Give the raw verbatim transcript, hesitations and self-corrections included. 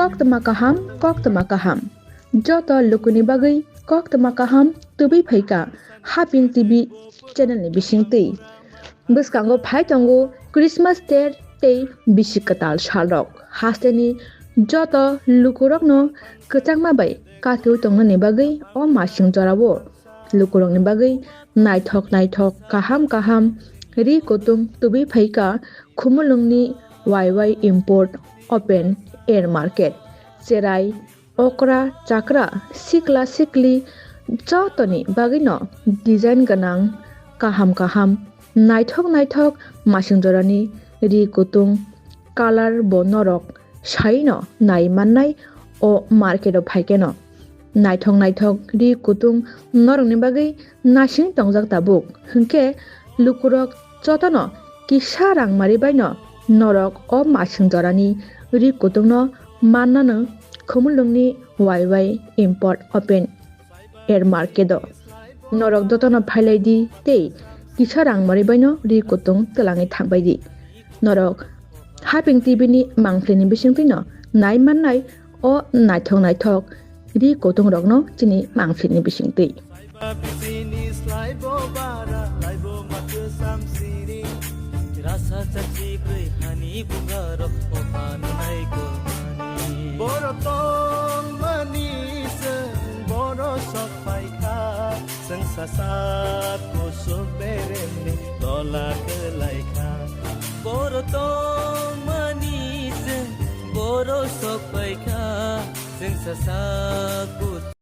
Koktwma kaham, koktwma kaham. Joto lukuni bagwi koktwma kaham tubui phaikha Haping T V channel ni bisingtwi. Bwskango phai tongo Christmas ter tei bisi kwtal salrok. Hasteni joto lukurokno kwchangma bai kathwi tongnani bagwi o masing jorao lukurokni bagwi naithok naithok kaham kaham ri kutung tubui phaikha Khumulwngni Y Y Import Open Air Market. Cherai, okra, chakra, sikla sikli jotoni bagwino design gwnang kaham kaham naithok naithok masing jorani ri kutung colour bo norok saino nai mannai o market o phaikeno. Naithok naithok ri kutung norokni bagwi nasing tongjak tabuk, hwnkhe lukurok jotono kisa rang mari baino norok o masing jorani ri kutungno mannano Khumulwngni Y Y Import Open Air Market o. Norok jotono phailai di tei kisa rang mari baino ri kutung twlangwi thangbai di. Norok Haping T V ni mangphlini bisingtwino nai mannai o naithok naithok ri kutung rokno chini mangphlini bisingtwi. Rasa chachi kwrwi hani bungarok o phan nai kwmani. Borok tongmani chwng borok sok phaikha. Chwng sasak kusuk beremni tola kwlaikha. Borok tongmani chwng borok sok phaikha. Chwng sasak kus-